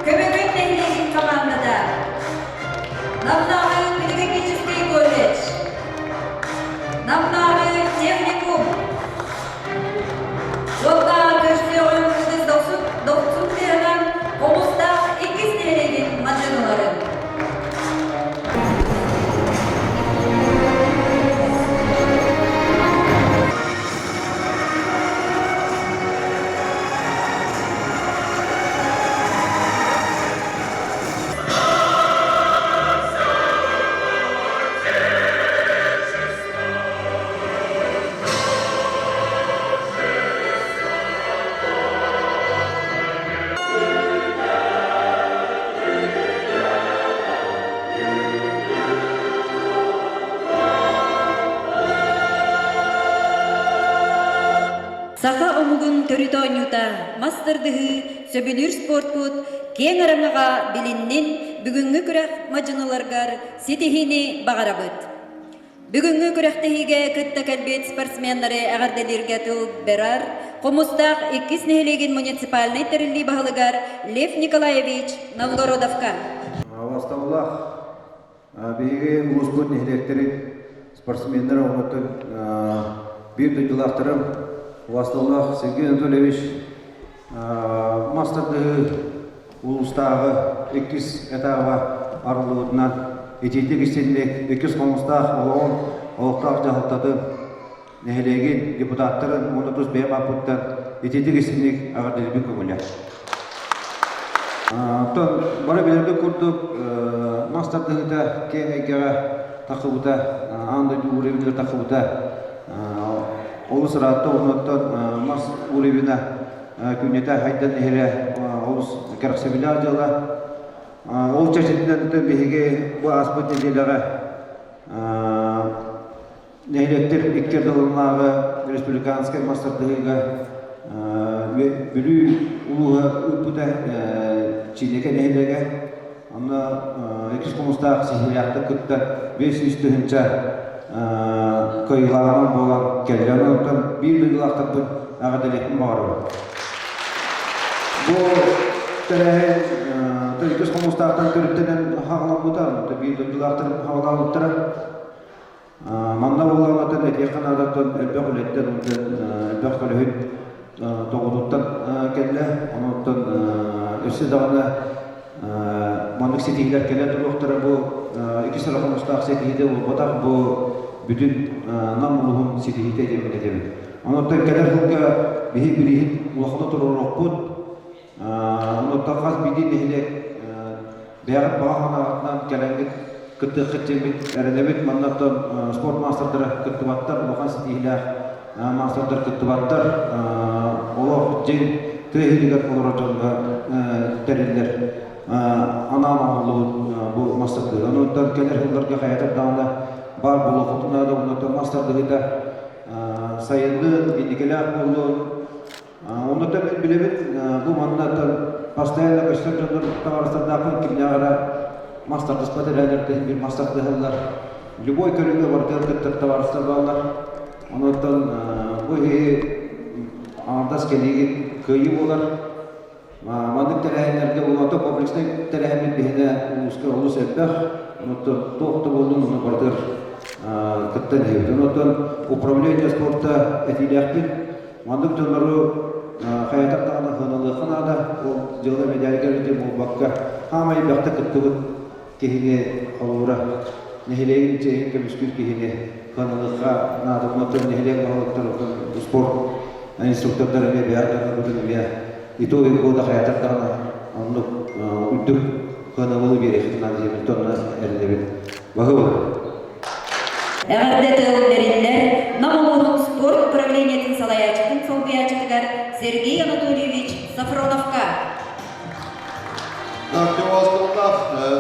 Көмөгөн нэһилиэгин командата. Намнааҕы педагогическай колледж. Намнааҕы техникум. Уонна көрсүөҕүҥ Ытыс Дохсун, Дохсун тыаһынан Хомустаах иккис нэһилиэгин мадьыныларын. Саха омугун төрүт оонньуута мас тардыһыы, сөбүлүүр спортпут киэҥ араҥаҕа билиннин бүгүҥҥү күрэх мадьыныларгар ситиһиини баҕарабыт. Бүгүҥҥү күрэхтэһиигэ кытта кэлбит спортсменнары эҕэрдэлииргэ тыл берар Хомустаах иккис нэһилиэгин муниципальнай тэриллии баһылыгар Лев Николаевич Новгородовка. Бастабылаах биһиги улууспут нэһилиэктэрин спортсменнара оҕотун биир дойдулаахтарым Убасталлаах Сергей Анатольевич мас тардыһыы улуустааҕы иккис этааба арыллыбытынан итиитик истинник иккис хомустаах олоҕун олохтоох дьаһалтатын нэһилиэгин депутаттарын уонна тус бэйэм ааппыттан итиитик истинник эҕэрдэлиибин көҥүлэ. Оттон бары билэргит курдук мас тардыһыыта киэҥ эйгэҕэ тахсыбыта, аан дойду уровеньыгар тахсыбыта олус ыраатта, оннуттан мас уровена күннэтэ хайдан иһэрэ олус кэрэхсэбиллээх дьыала. Ол чэрчитинэн биһиги бу ааспыт нэдиэлэҕэ нэһилиэктэр икки ардыларынааҕы республиканскай мас тардыһыыга Бүлүү улууһа ыыппыта Чинэкэ нэһилиэгэ. Онно иккис хомустаах сиһилээхтик кытта 500 тыһыынча кыайыылааҕынан буолан кэллэ. Онтон биир дойдулаахтарбын эҕэрдэлиэхпин баҕарабын. Бу тэрээһин иккис хомустаахтан төрүттэнэн хаҕаламмыта, биир дойдулаахтарым хаҕалаабыттара. Манна буоллаҕына этиэххэ наадаттан элбэх үлэттэн элбэх көлөһүн тоҕотуттан кэллэ. Онуттан өссө даҕаны маннык ситиһиилэр кэлэ туруохтара бу иккис эрэ хомустаах ситиһиитэ буолбатах бу бүтүн Нам улууһун ситиһиитэ диэммин этэбин. Онуттан кэлэр сылга биһи бирииһин улахана туруоруохпут. Онуттан хас биирдии нэһилиэк бэйэҕит баҕа санааҕытынан кэлэҥҥит кыттыаххыт диэммит эрэнэбит. Манна оттон спорт маастардара кыттыбаттар, улахан ситиһиилээх маастардар кыттыбаттар. Олох дьиҥ тыа иһигэр олорор дьоҥҥо тэриллэр анаан оҥоһуллубут бу мастардыы. Онуттан кэлэр сылларга хайатар даҕаны баар буолуоххутун наада. Онуттан мас тардыһыыта сайыннын, инникилээх буоллун. Онно мин билэбин, бу манна постоянно көстөр дьоннор табаарыстардаахпын кимнээх эрэ мас тардыспат эрээлэртэн биир мас тардыһаллар. Любой көрүҥҥэ барытыгар кыттар табаарыстар бааллар. Онуттан бу иһи аҥардас кэлиигит кыайыы буолар. Маннык тэрээһиннэргэ улаата комплекснай тэрээһиммит биһинэ улууска олус элбэх. Онуттан туох да буоллун ону барытыгар кыттан иһэбит. Онуттан управление спорта этиилээхпит. Маннык дьоннору хайатар даҕаны сыаналыахха наада. Ол дьыала мэдээлгэ эрэ буолбакка, хаамай элбэхтэ кыттыбыт киһини холобура нэһилиэгин чиэһин көмүскүүр киһини сыаналыахха наада. Онтон нэһилиэк баһылыктар, оттон спорт инструктордар эмиэ бэйэ дьоннорбутун эмиэ итоги года хайатар даҕаны оннук үрдүк сыанабылы биэриэххитин наада диэммит онно эрэнэбит. Баһыыба. Эҕэрдэ тыл бэриллэр Нам улууһун спорт управлениетын салайааччытын солбуйааччытыгар Сергей Анатольевич Софроновка. Артем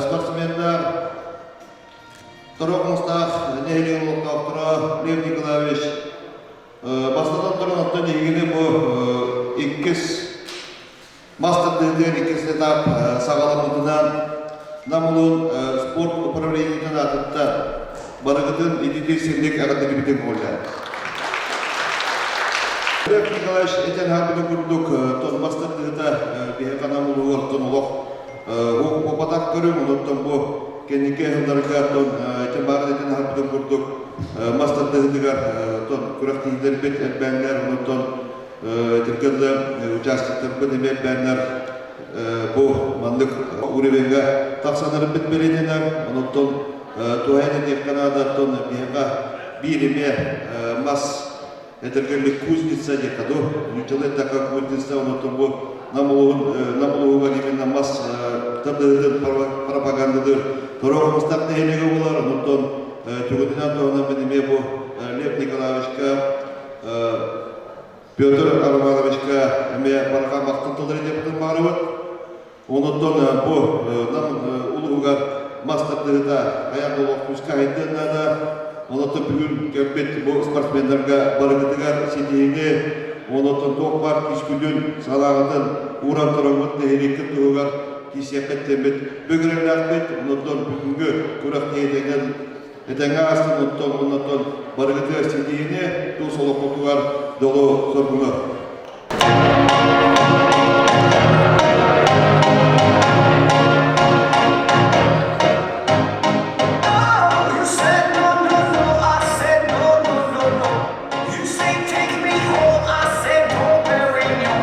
спортсменнар Торук Мустаах нэһилиэгин олохтоохторо Лев Николаевич бастатан туран оттон эһигини бу иккис Мас тардыһыытыгар иккис этап саҕаламмытынан Нам улуун спорт управлениетын аатыттан барыгытын ититии сирник эҕэрдэлибитин буолла. Лев Николаевич этэн аһарбытын курдук, тон мас тардыһыта биһиэхэ Нам улууһугар тон олох. Буолбатах көрүҥ, онуттан бу кэнники ыһылларга тон ити баар этин аһарбытын курдук мас тардыһыытыгар тон күрэхтэһиилэрбит элбээннэр, онуттан итиргэллэ участоктарбыт эмиэ элбээннэр бу маннык уровеньга тахсанарбыт бэлиэтэнэр. Онуттан туһайан этиэххэ наада, тон биһиэхэ биир эмиэ мас этэргэлик кузница диэххэ дуу, нууччалыы эттэххэ кузница, онуттан бу Нам улууһун Нам улууһугар именно мас тардыһыытын пропагандалыыр Торох мастах нэһилиэгэ буолар. Онуттан түгэнинэн туһанан мин эмиэ бу Лев Николаевичка, Петр Романовичка эмиэ барҕа махтал тыллары диэбитин баҕарабыт. Онуттан бу Нам улууһугар мас тардыһыыта хайаан да олох күүскэ хайдыан наада. Онуттан бүгүн кэлбит бу спортсменнарга барыгытыгар ситиһиини, онуттан туох баар күүскүтүн, санааҕытын ууран тураммыт нэһилиэккит туһугар киирсиэххит диэммит бүгүрэлээхпит. Онуттан бүгүҥҥү күрэхтэһиитинэн этэҥҥэ аастын, онтон оннуттан барыгытыгар ситиһиини, тус олоххутугар дьолу-соргуну. You said no, no, no. I said no, no, no, no. You say take me home. I said no, Perignon.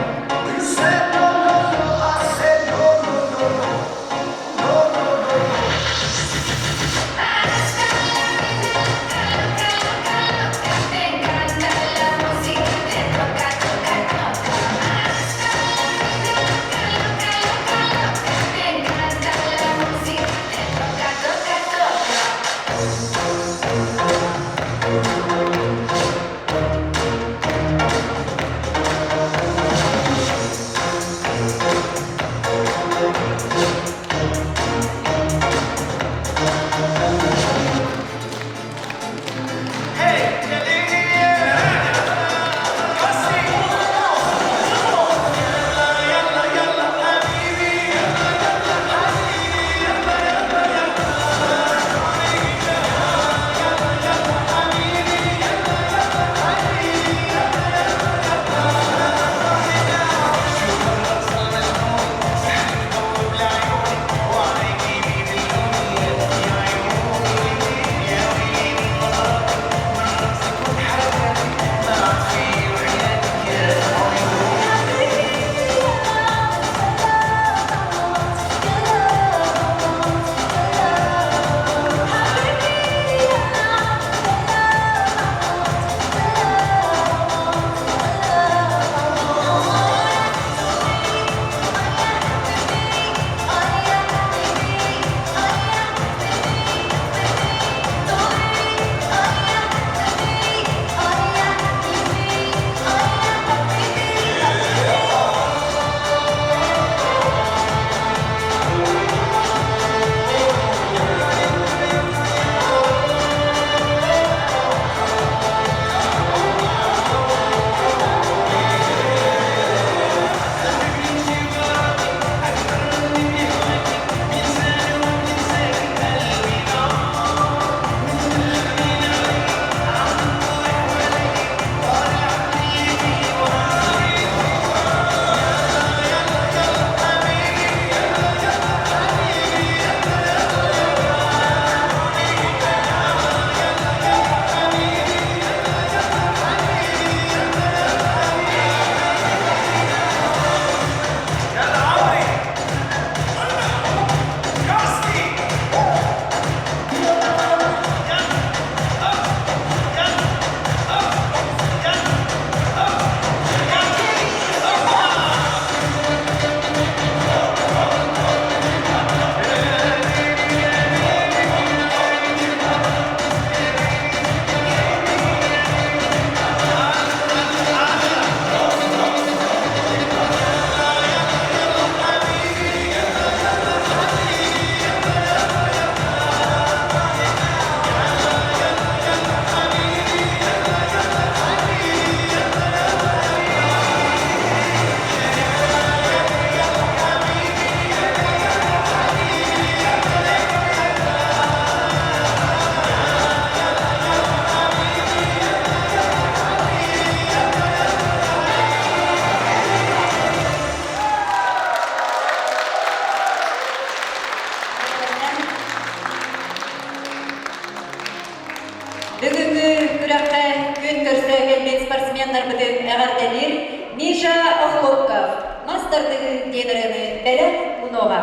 You said no, no, no. I said no, no, no, no. No, no, no, no. Me encanta la música de toca, toca, toca. көрсө кэлбит спортсменнарбытын эҕэрдэлиир Миша Охлопков мас тардыһыы диэн ырыаны бэлэх уунуоҕа.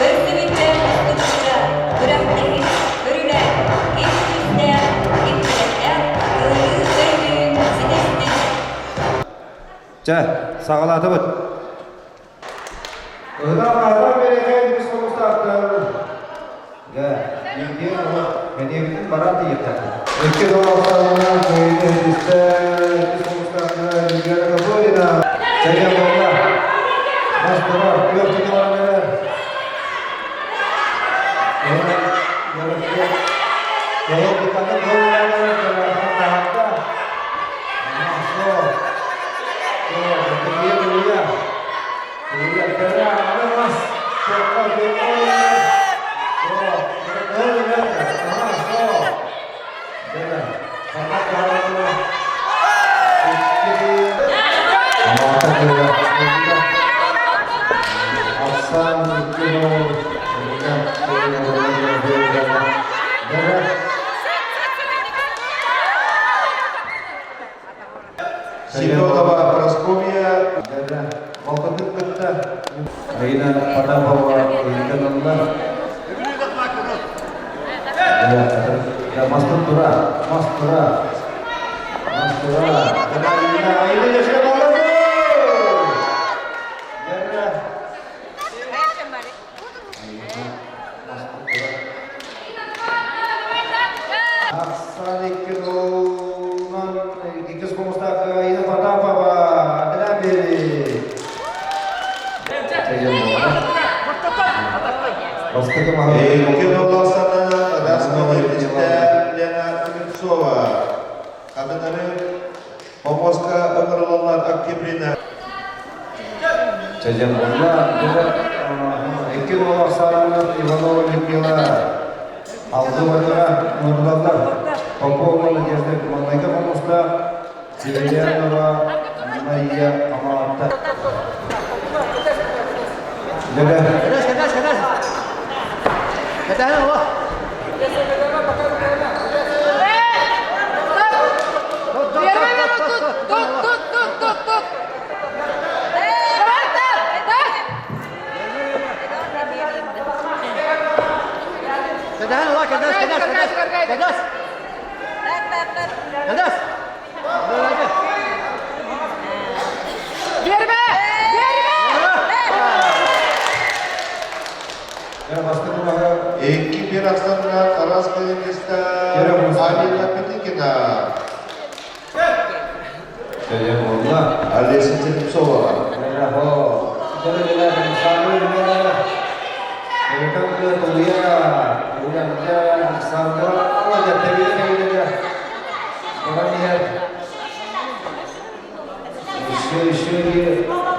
Көрсүбүттэр устубучча, күрэхтэһин, көрүлээн, ис күүстээх, иккилэттээх, кыайыы өрүтүн ситистин. Чэ, саҕалаатыбыт. Ыһыах бэрэкээн үс хомустаахтар. Дьэ, биирдиэн олох мэниэбитин баран тиийиэхтээхпит. Икки доҕотторуна кыайыыны ситистэ, иккис хомустаахтара Лилиана Копырина. Чэгиэн буолла. Мас турар, күөх түнэ баран эрэр. Кыһыл диканы кыл Семенова Прасковья Балтатын кытта Рина Потапова ыйытанылла. Мастын тура, мас тура, мас тура. Айына, айына yaşa баласы! Яра. Ахсан икки жолунан иккис хомустаах Аина Потапова Адыдан бери. Бастакы Икки жоллахсанынан Раскова Лена Кузнецова. Хатынары Помоска ыҥырылаллар Октябрина. Чэдьэн буолла. Икки уол ахсаанынан Иванова Людмила алгы барыга ыҥырылаллар. Попова Надежда маҥнайгы хомустаах Северянова Мария Амаатта. Дьэ, Ахсанынан Араскалиниста Алина Петикина. Олеся Чернцова.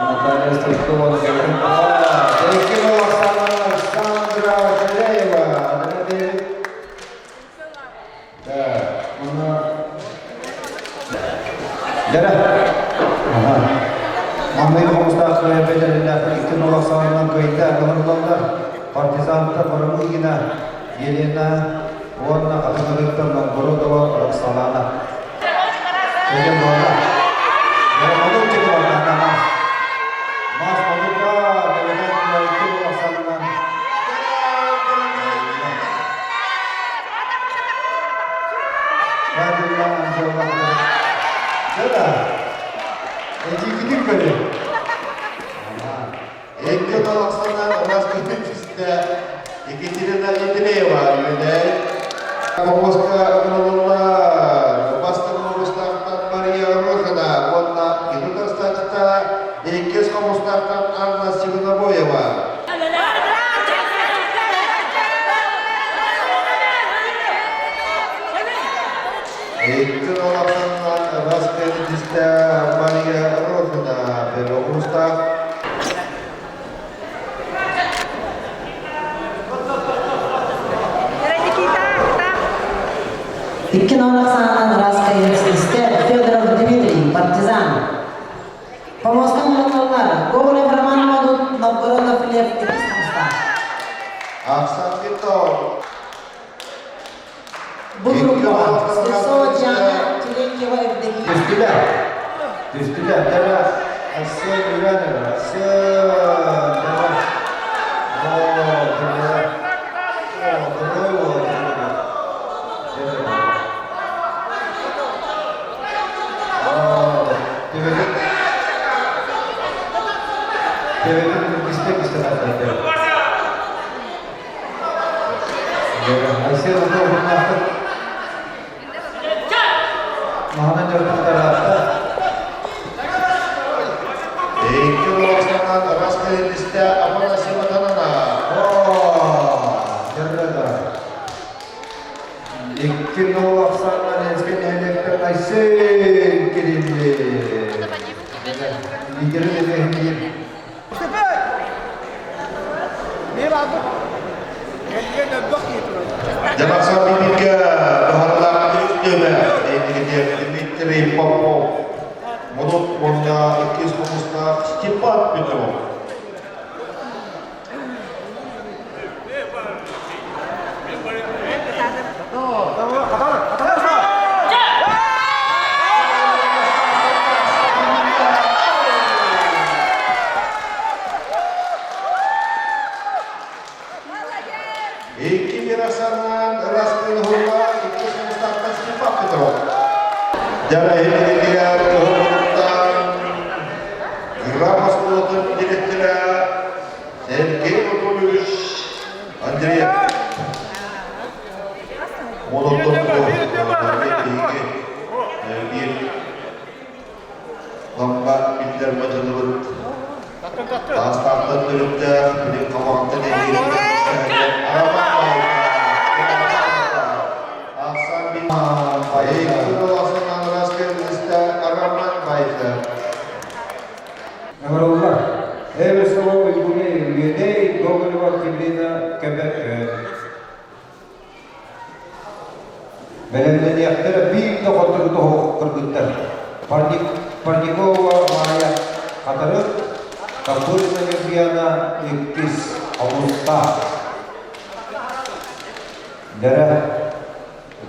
Наталья Стрелкова. Александра Беляева. Маннык хомустаах бэдэриллээх икки нолох саҕанан кыайда ыҥырыллаллар партизантар Барамыгина Елена уонна Хатыҥырыттан Новгородова Роксолана. Кэлэн буолла. Модун чеки барда мас. Мас модука кэлэн икки нолох саҕанан Радио Анжела. Да. Эдьиийгитин көрү. Икки Оксана Ростовичистэ Екатерина Ендреева үөдэй. Хомуска ыҥырыллар бастакы хомустаахтан Мария Рохина уонна Инутар статьята иккис хомустаахтан Анна Сивинобоева. Икки Оксана Ростовичистэ Мария Рохина первый хомустаах. Икки номер саанан Раска Федоров Дмитрий, партизан. Помостан ылаллар Гоголев Роман Модут, Новгородов Лев Иккис Ахсан Титов. Бу группаҕа Слепцова Диана, Терентьева Евдокия. Түстүлэр. Түстүлэр. Дара Арсен Иванов. Арсен. Дара. О, Дара. О, какой вот. О, Төбөтүн. Төбөтүн кисте кисте тартар. Айсен Антонов Маһынан дьарыктанар Икки Оксанан Ростовичистэ Афанасьева Танана. Икки нол ахсаанынан Ленскэй нэһилиэктэн Айсен Кириллин. Лидерин эбэһинигин. Дьалахсан Бибикэ баһарлаах үс төбө Дмитрий Попов. Модут уонна иккис хомустаах Степан Петров. Икки Мирасанан Раскын Хула, икки хомустаахтан Степан Петров. Дьараһын кыһыллыттан Граф оскуолатын директора Сергей Анатольевич Андреев. Онуттан биир лампа биллэр мадьыныбыт Таастаахтан төрүттээх, билин Хабаҕаттан эһиилиттэн Ыҥырыллар. Эверсова Уйгуна Евгений Гоголева Октябрина Көбөкөн. Бэлэмнэниэхтэрэ биир да хоттору тоһуох кыргыттар. Парникова Майя Хатырык, Капурина Ньургуяна иккис Хомустаах. Дэрэ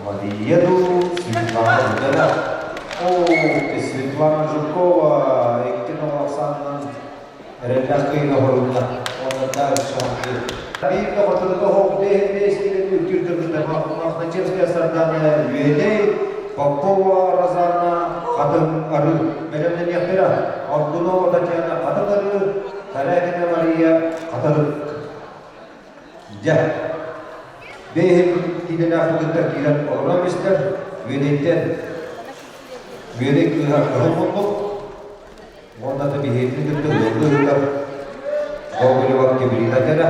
Мария дуу, Светлана Дэрэ. О, Светлана Жиркова икки Оксанынан эрэллээх кыйын оһорунна. Уонна дальше Биир да хотторута хоох биэс үктүүр Мохначевская Сардана Үөдэй, Попова Розанна Хатын Ары бэлэмнэниэхтэрэ. Аргунова Татьяна Хатын Ары, Корякина Мария Хатырык. Дьэ, бэйэм киилэлээх кыргыттар киирэн олорон истэр, Үөдэйтэн Үөдэй кыыһа кыһыл муннук уонна да биһиэтин кытта ыаллыы ыытар Гоголева Кибрина дьэрэ.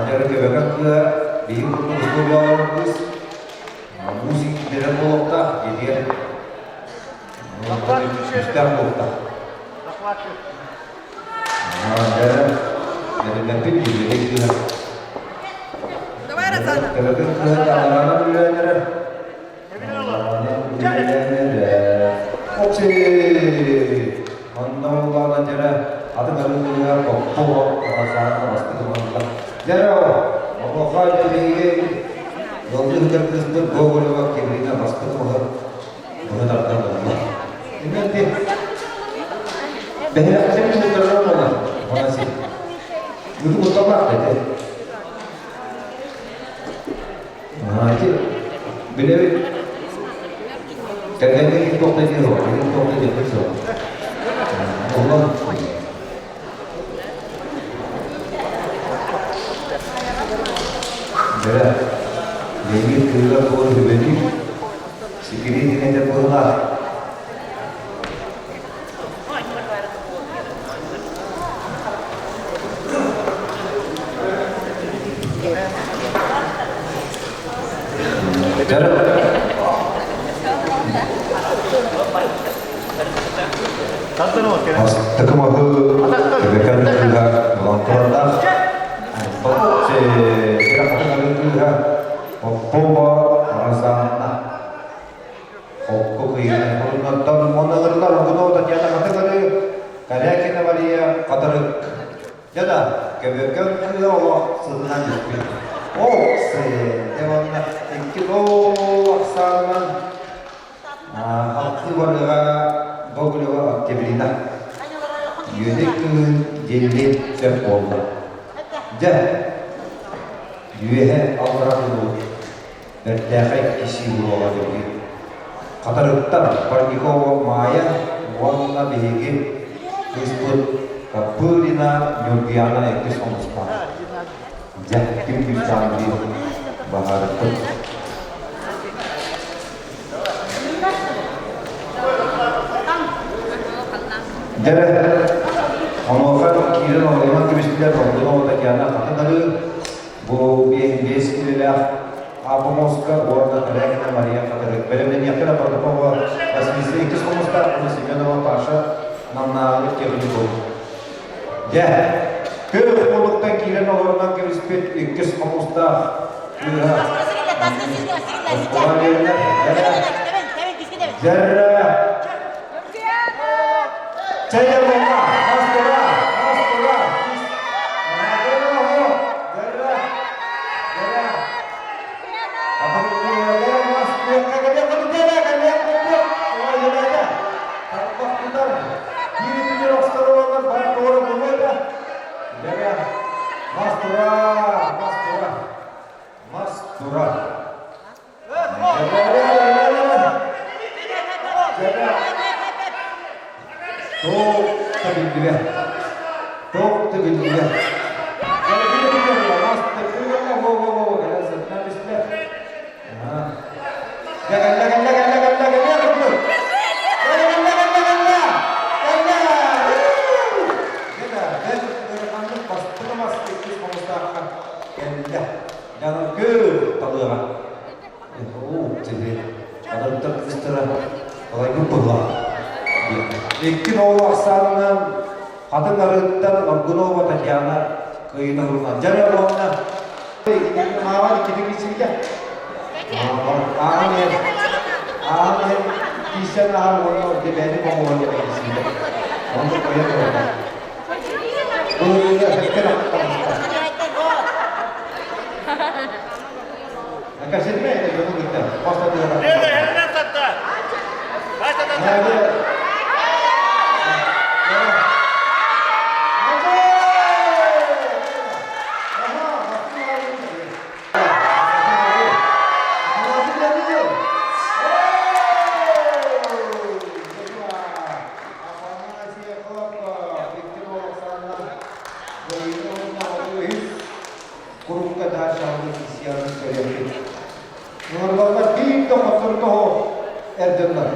Дьэрэ Төбөкөн кыыһа биһиги курдук условияларын кыыс музыка киирэр буолуохтаах дьиэтигэр күүстээх буолуохтаах. Дьэрэ Дэрэлэппит Үөдэй кыыһа. Давай, Розана. Төбөкөн кыыһа дьааларанан үлэлээн эрэр. Онно улаана дьэрэ атын арыылыга Поппо Розана бастакы буолла. Дьэрэ онуоха биһиги ыалдьыт сытар кыыспыт Гоголева Кирина бастакы быһа быһа тардан ылла. Иннинти бэһирэхтэн мутарар буолар Афанасий. Бүтүн кутталлаах да ити. Ити билэбит. Кэргэҥҥэ ким туох да диир суох, ким туох да диэхпит суох. Онон Дьэ, Леонид кыыһа тугун сүбэлиир, сикириитин этэр быһыылаах. Бастакы маһы Төбөкөн кыыһа булан турардаах. Онтон Сирэхатын кыыһа Попова Розанна Холку кыйыгын муруннартан уонна ырылар Аргунова Татьяна Хатыгары, Корякина Мария Хатырык. Дьэ да, көбөкөн кыа олох сытынан бүппүт. Ол сыэ уонна икки ол ахсаанынан алтыы барыга Гоголева Октябрина. Үөдэй кыыһын диэллиэн сөп буолла. Дьэ, үөһэ аллара тулуу бэртээхэй кисии буолуоҕа диэки. Хатырыктан Парникова Маайа уонна биһиги кыыспыт Копырина Ньургуйаана иккис хомустаах. Дьэ, ким күүстээх диир баһаарыппыт. Дьэ, онуоха киирэн оҕолорунан кэбистилэр Ордунова Татьяна Хатыҥарыы Бу биэс киилэлээх Апомоска уонна Корякина Мария Хатырык. Бэлэмнэниэхтэрэ Протопопова Василиса иккис хомустаах уонна Семенова Паша Намнааҕы техникум. Дьэ, күөх муннуктан киирэн олорунан кэбиспит иккис хомустаах кыыһа Дьэррэ Чэйэ буолла! Мас тура! Мас тура! Мас тура! Туох да биллибэт. Туох да биллибэт. Кэллэ, кэллэ, кэллэ, кэллэ, кэллэ, кэллэ. Кэллэ, кэллэ, кэллэ, кэллэ. Кэллэ. Ыараханнык бастыҥы мас иккис хомустаахха кэллэ. Дьаным көр талыаҕа. Оо, тебе адарыттар кыыстара балайбыт быһылаах. Икки оҕо ахсаанынан Хатыҥ Арыыттан Аргунова Татьяна кыайыыны ылла. Дьэ уонна Маама иккитин киирсибитэ. Ааһан иһэн, ааһан иһэн киирсэн ааһан уонна дэбээни боҥуһан диэн киирсибитэ. Онно кыайан турда. Былырыыҥҥы эффектер таҕыста. Кэпсэтимэ это дьону кытта. Бастатыгар. Курукка Даша көрүөхпүт. Нуорбалар биир да хотторго суох эр дьоннор.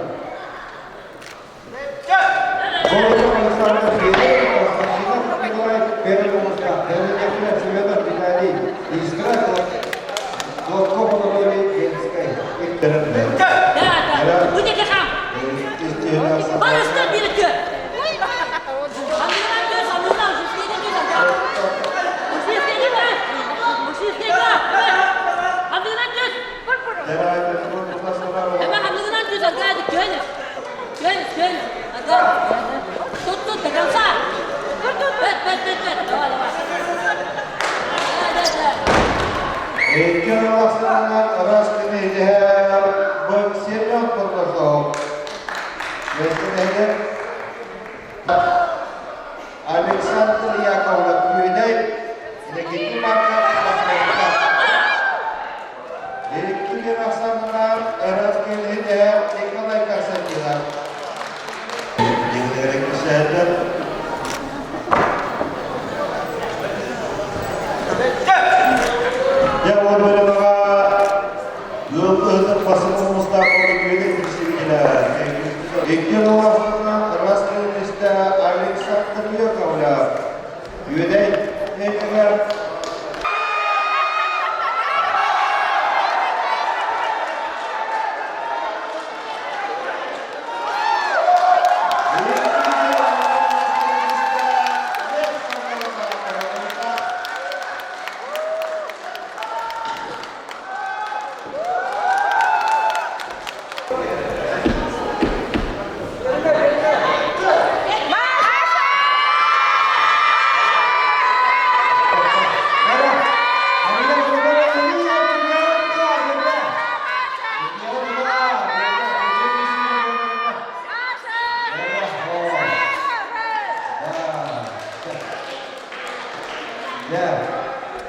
Голубев Александр Федоров, Константинов Николай Первый Мустаах, Леонид Семенов Виталий, Искра Гладков Анатолий Ленскэй. Да, да. Будете хам. Барыстан birikti. Икки араластарынан ыраас киниһиһэр Семен Курбашов. Бэстинэһигэр Александр Яковлев Күөдэй Никита Марков Московка. Икки Александрынан ыраас киниһиһэр Николай Константинов. Дьэ, уон ыал ыһытын басын мустаах үөрэ тиксибитилэр. Икки уолаһынан раз кэлинистэ Александр Яковлев. Үөдэй нэһилиэгэр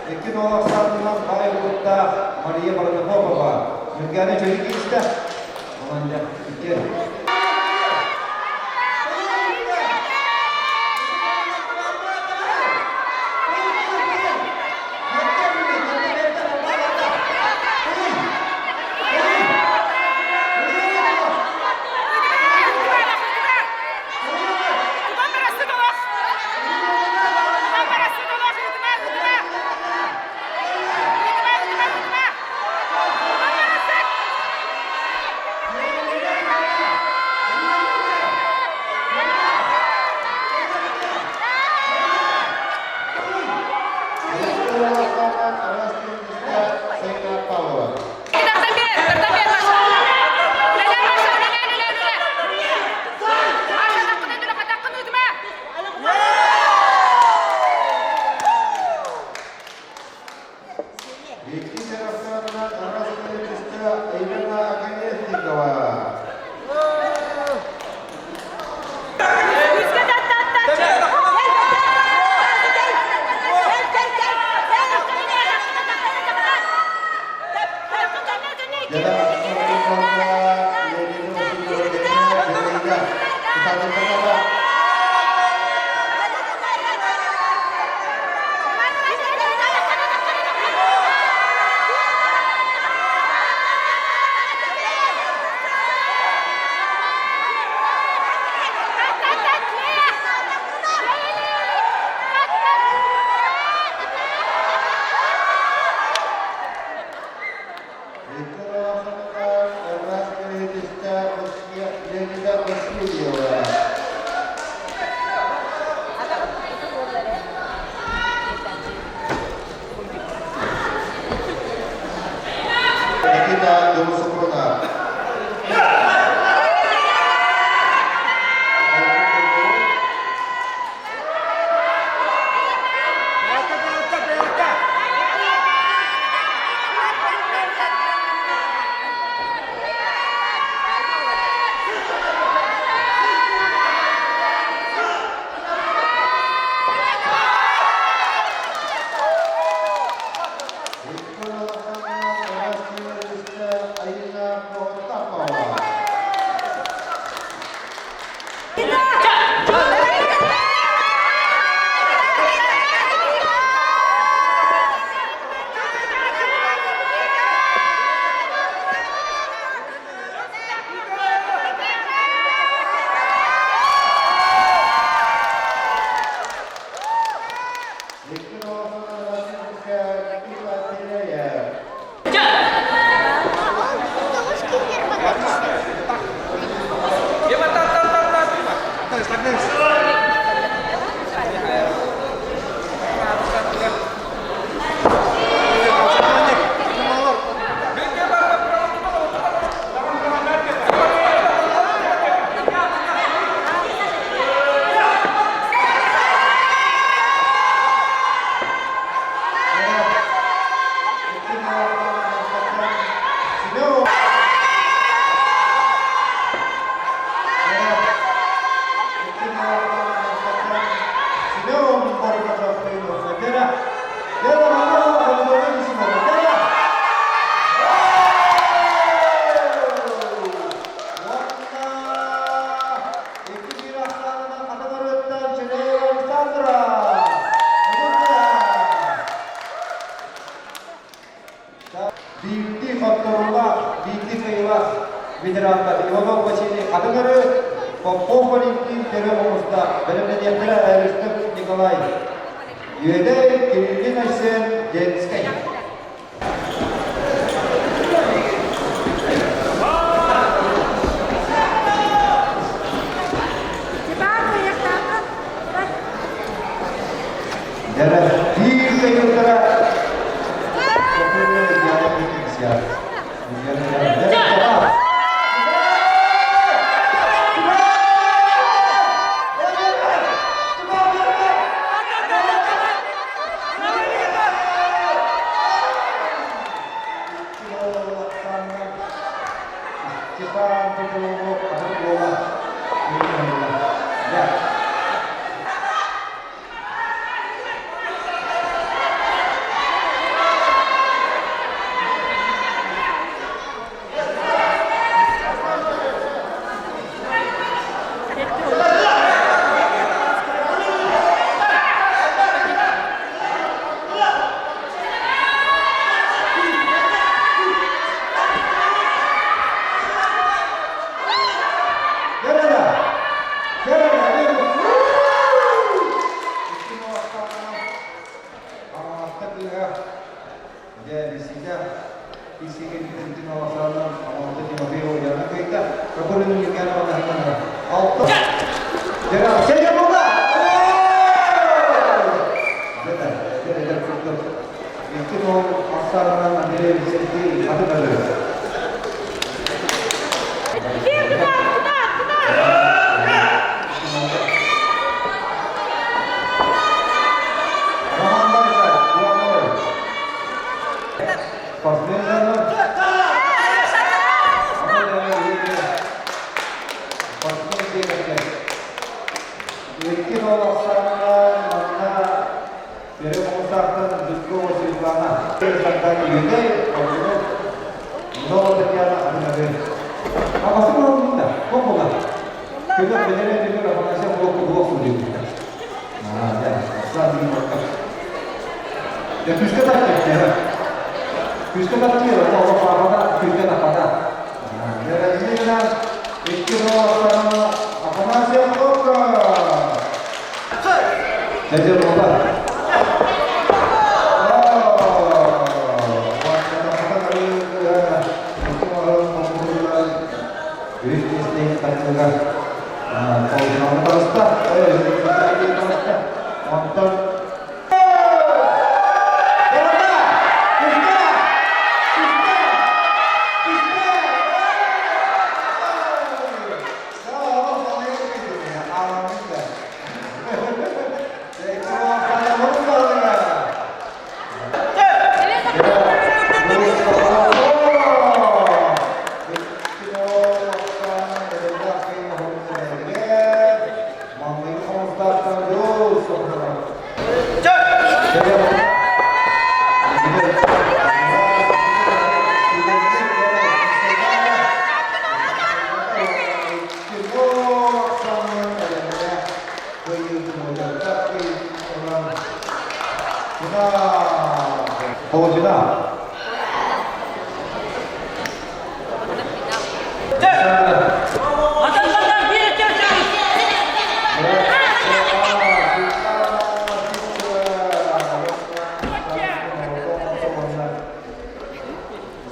Икки доллар саатынан баай угуттаах Мария Протопопова Мүргэни чөлү киирдэ. Онон дьэ, икки. Икки тарафтарынан араас Елена Оконешникова. Леонида Васильева. Никита Белосупрона. Биирдии хотторуулаах, биирдии кыайыылаах ветераннар Иванов Василий Хатыҥыры, Попов Валентин Төрө Хомустаах, бэлэмнэниэхтэрэ Эристов Николай Үөдэй, Кириллин Айсен Ленскэй. Дьэ, биир кыайыылара Степан Петрову атын буола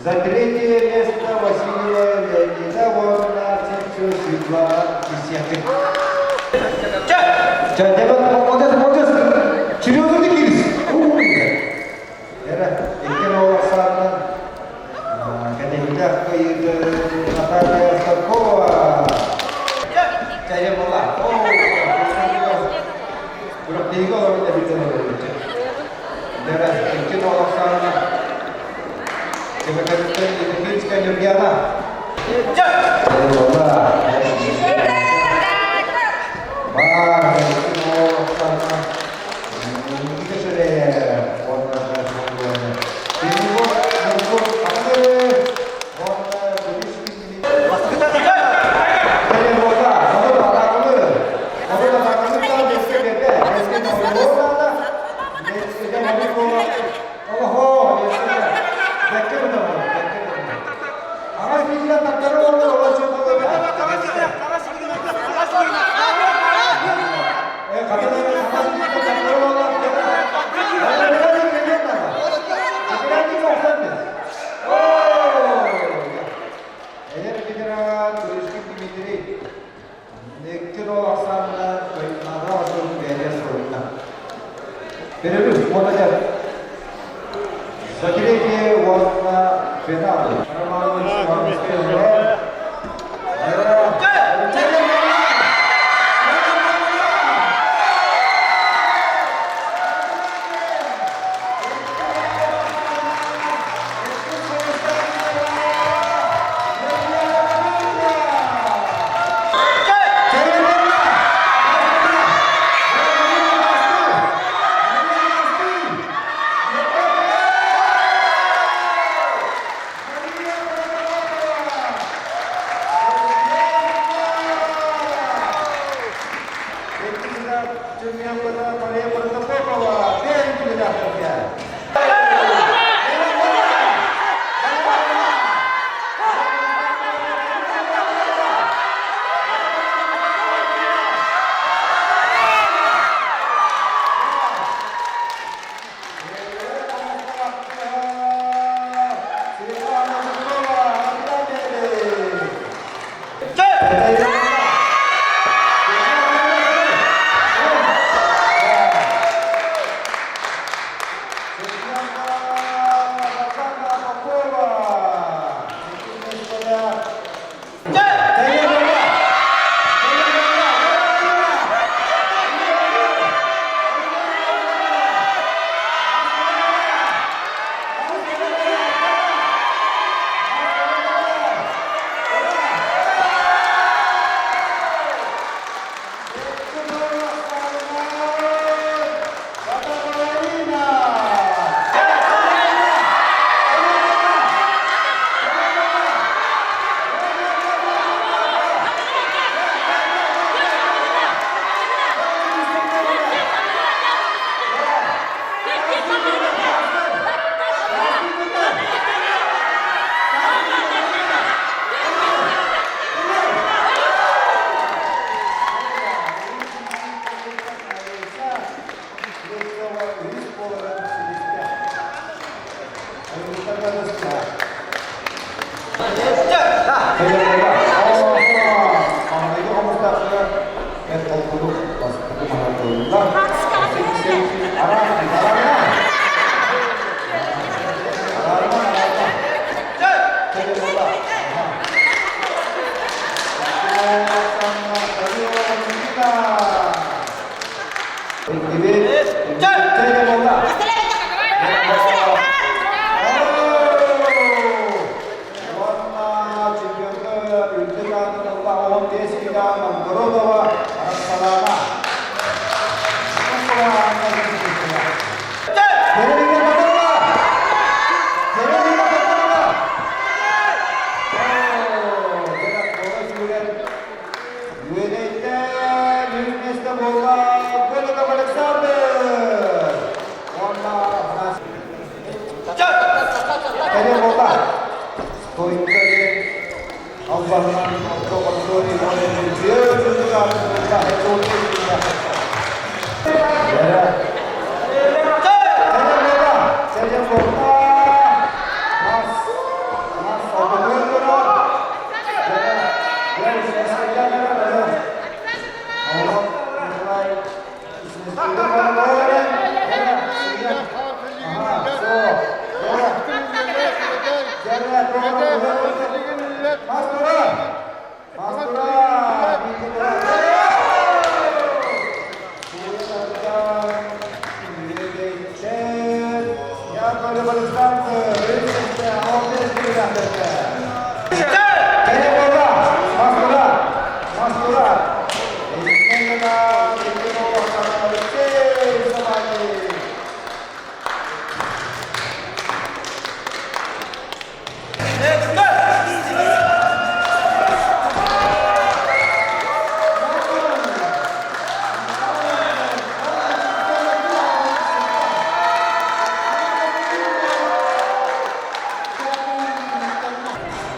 За третье место Васильева Леонида Вовна Светлана Кисекин. Молодец, молодец! Серьезно ты кирис? Наталья Старкова. Перерыв уонна дьэ за третье уонна финал. Романович Ивановскай олорор.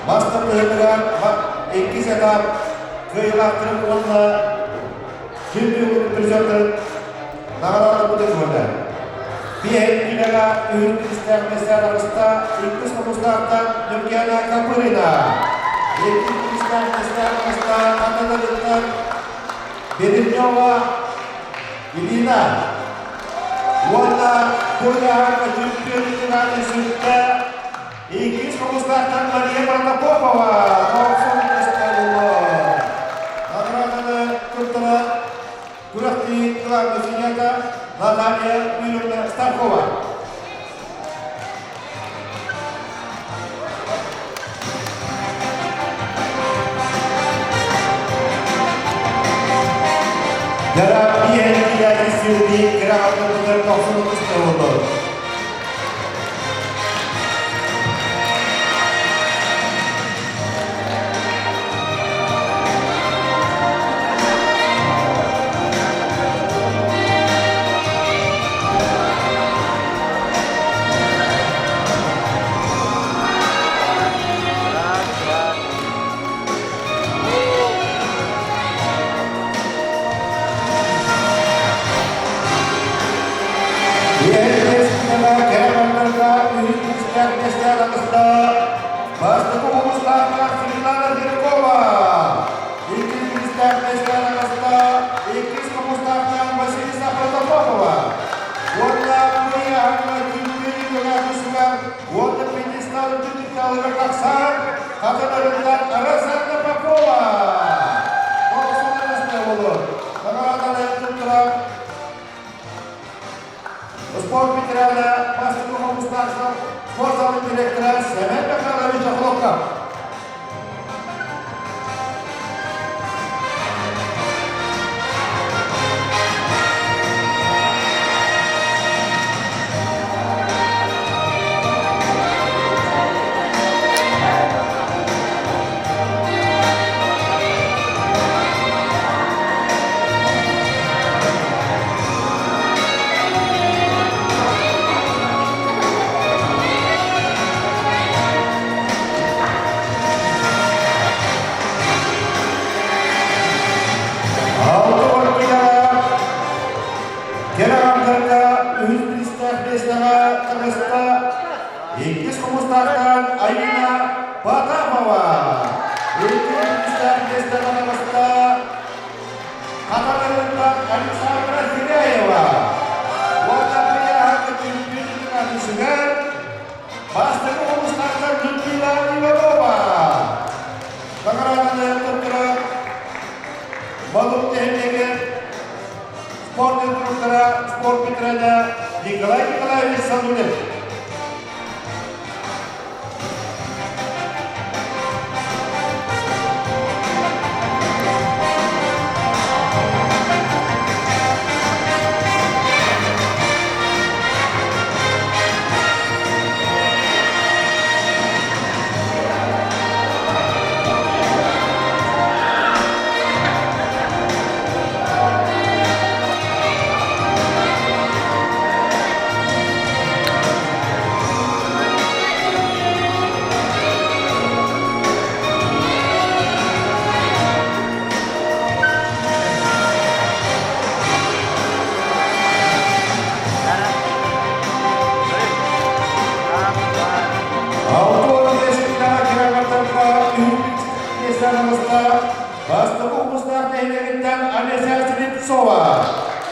Бастакыһыныгар иккис этап кыайыылаахтарын уонна чемпион призердарын наҕараадаларбытын көрдө. Биэһин үһүн күүстээх миэстэ таҕыста иккис хомустаахтан Ньургиана Копырина. Иккис күүстээх миэстэ таҕыста Хатылыгыттан Бережнева Ирина. Уонна бу ыйааһыҥҥа чемпион сүттэ иккис хомустаахтан Мария Протопопова тохсон ысталлар. Награданы туттара күрэхтии главный судьята Наталья Юрьевна Старкова. Терапия сирди кыраҕатыгар тохсунутус олор. Бастакы улуустааҕы Светлана Жиркова, иккис биристээх миэстээх иккис хомустаахтаах Василиса Протопопова уонна Кыайаһаҥҥа Дмитрий Ивановичка уонна пьедестал үрдүк тахсан хатыларыттан Розанна Попова болор. Наҕараадаларын туттаран спорт ветерана, бастакы хомустаах спорт залын директора Семен Михайлович Охлопков. Кэрэ үһүс биристээх миэстэҕэ таҕыста иккис хомустаахтан Айыына Потапова. Иккис биристээх миэстэҕэ таҕыста Хатарыттан Александра Филяева. Уонна Приятно Кирпичников бастакы хомустаахтан Людмила Иванова. Награданы туттарар Балык нэһилиэгэр спорт инструктора, спорт ветерана Николай Николаевич Садулин. Бастакы улуустаах нэһилиэгиттэн Олеся Слепцова,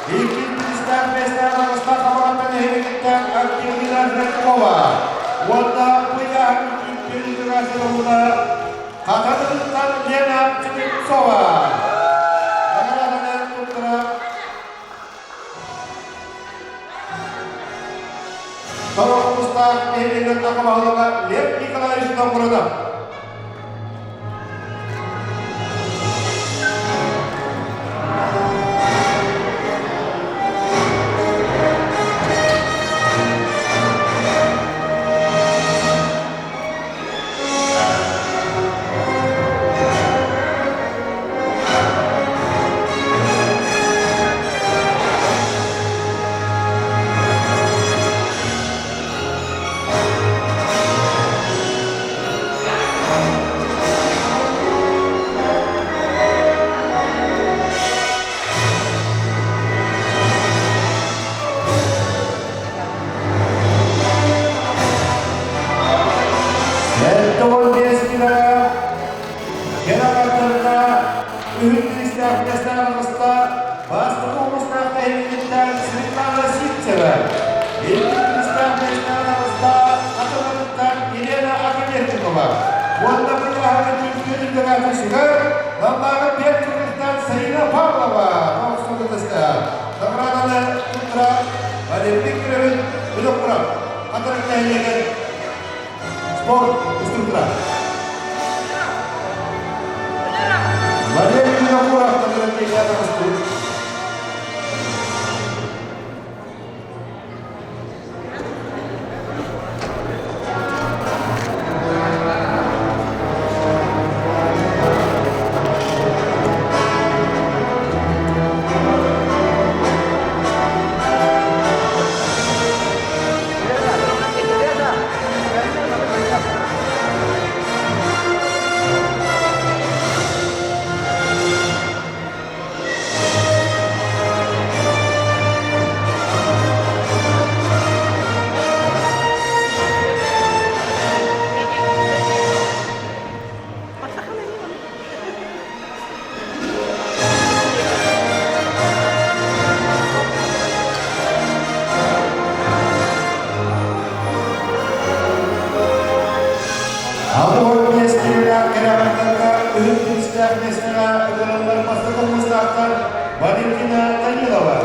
иккис биристээх миэстээх Аҕыстаах Хамаҕатта нэһилиэгиттэн Антонина Жиркова уонна Быйаан Үтүрүгасыловна Хатанытыттан Лена Слепцова. Наҕарааданы туттара Сорох улуустаах нэһилиэгин аҕа баһылыга Лев Николаевич Новгородов. Уонна быйааһыны чөмпүйүөн үрдүгэр сүгэр Намнааҕы Пет Кыргызстан Саина Павлова тоҕус Награданы туттара Валерий Викторович Винокуров Хатырык нэһилиэгин спорт инструктора. Валерий Винокуров Хатырык Алты миэстэлээх кэрэмэттэргэ үһүс бириистээх миэстэҕэ ыҥырыллар бастакы хомустаахтар Валентина Данилова,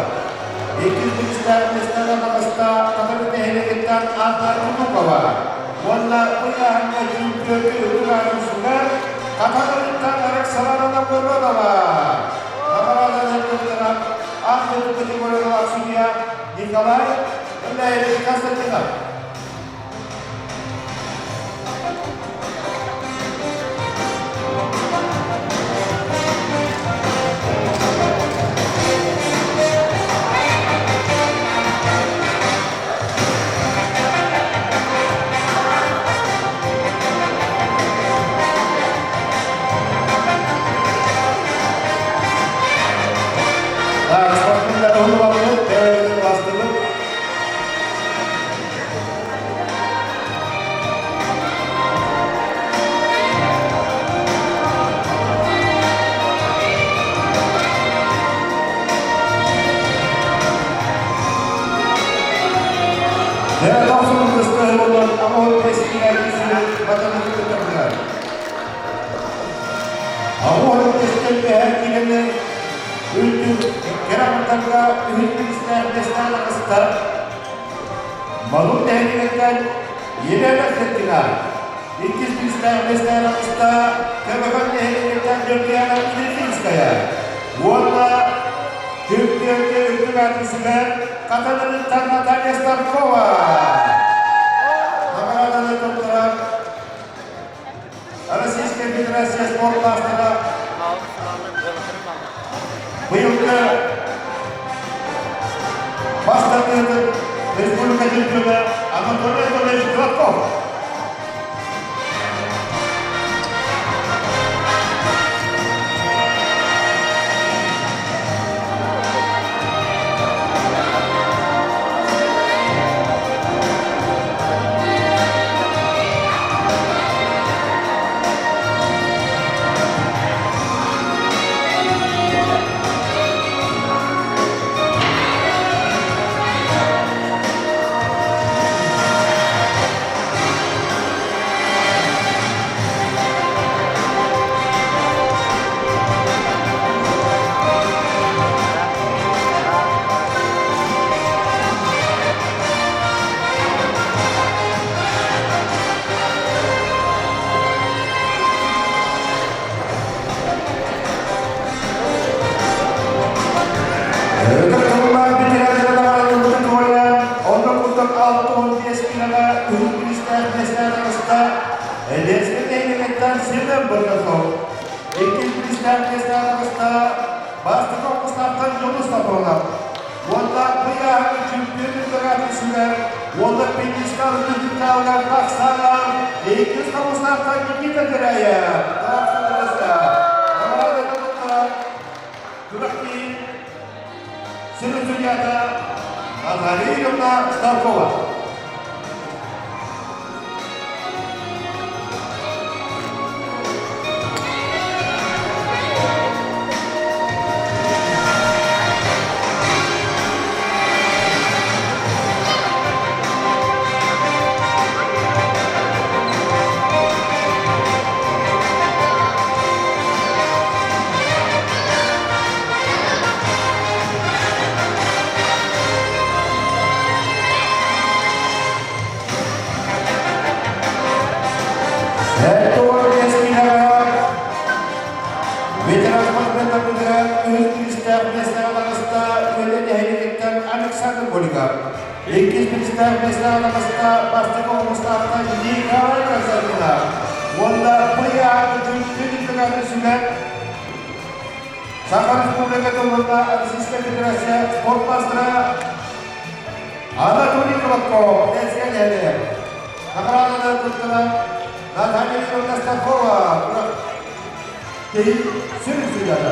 иккис бириистээх миэстэҕэ таҕыста Хатырык нэһилиэгиттэн Анна Кутукова уонна бу ыйааһыҥҥа чөмпүйүөҥҥэ үрдүк аатын сүгэр Хатырыктан Александра Новгородова. Наҕарааданы туттаран аан дойду категориялаах судьуйа Николай Ильич Константинов. Так, спортсмендер уһуллабыт, бэйэбитин бастыбыт. Малын нэһилиэгиттэн Елена Сергина, иккис биистээх миэстэҕэ таҕыста Көмөкөн нэһилиэгиттэн Ньургуяна Медицинская уонна Күрдүөккэ үрдүк аатын сүгэр Хатанарыттан Наталья Старкова. Наҕарааданы туттарар Российская Федерация спорт маастара быйылгы бастакы республика чемпиона Анатолий Анатольевич Гладков. Ытык тыллаах бэтэрээннэрэ наҕараадаларбытын туһалаан, онно курдук 65 киилэҕэ үһүс бириистээх миэстэҕэ таҕыста Ленскэй нэһилиэгиттэн Семен Баргасов. Иккис бириистээх миэстэҕэ таҕыста Бастакы Хомустаахтан Дьулус Сапронов. Уонна ыйааһыҥҥа чемпион үрдүк сүгэр уонна пьедестал үрдүк таалыгар тахсан иккис Хомустаахтан Никита Теряев. Күрэхтии сүрүн судьуйата Наталья Юрьевна Старкова. 75 киилэҕэ ветеран спортсменнарбытыгар үһүс бириистээх миэстэҕэ таҕыста Үөдэ нэһилиэгиттэн Александр Голиков. Иккис бириистээх миэстэҕэ таҕыста бастакы хомустаахтан Николай Константинов. Уонна быйааны күн күн сүгэн Саха Республикатын уонна Российскай Федерация спорт мастера Анатолий Колобков Ленскэй нэһилиэк. Наҕараадалары туттаран Наталья Ивановна Старкова киһи сүрүн судьята.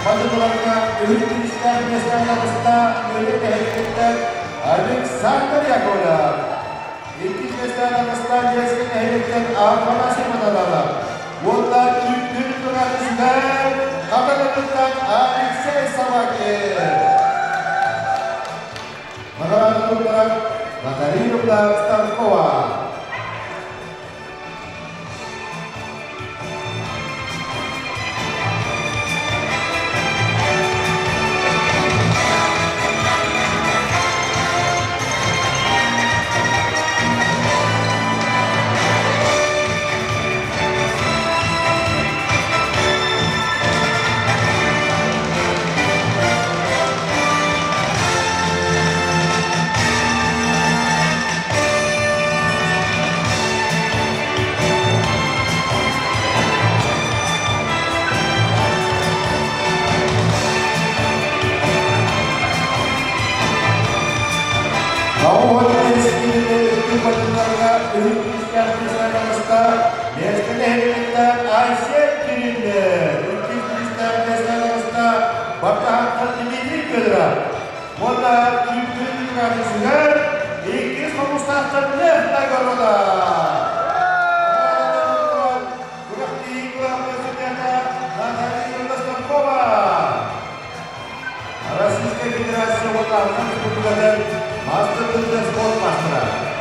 Мадьыныларга үһүс бириистээх миэстэҕэ таҕыста Үөрэ нэһилиэгиттэн Александр Яковлев. Иккис миэстэҕэ таҕыста Ленскэй нэһилиэгиттэн Афанасий Матананов. Уонна Күндүл Тураатысыгар Хатылытыттан Алексей Собакин. Наҕараада туттарар Наталья Старкова. Үрдүк үрүҥ күүстээх күүстээх Миэстэ нэһилиэгиттэн Айсен Кириллин, иккис күүстээх миэстээх Бартаһантан Дмитрий Федоров уонна Күндүл Николаевичыгар иккис хомустаахтан Лев Нагорода. Күрэхтэһии главнай судьята Наталья Старкова. Российская Федерация уонна Республикатын мастер спорт мастера.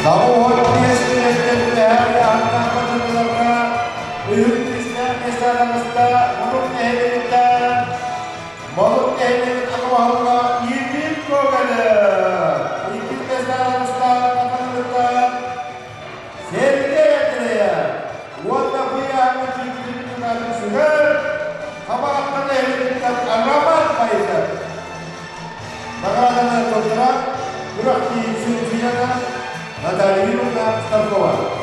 Табы миэстэлэртэн түһээн аһыннаахпатыларга үһүн күүстээх миэстэлэммитэ мурун нэһилиэгиттэн Балык нэһилиэгин аҕабаһылыга Ефим Гоголев, иккис миэстэлэммитэ Хатылыттан Сергей Андреев уонна бу ыйааһыҥҥа чүүчүлүбүт сүгэр Хабаҕаттан нэһилиэгиттэн Роман Борисов. Наҕарааданы туттарар күрэхтэһии сүрүн судьуйата Наталья Юрьевна Старкова.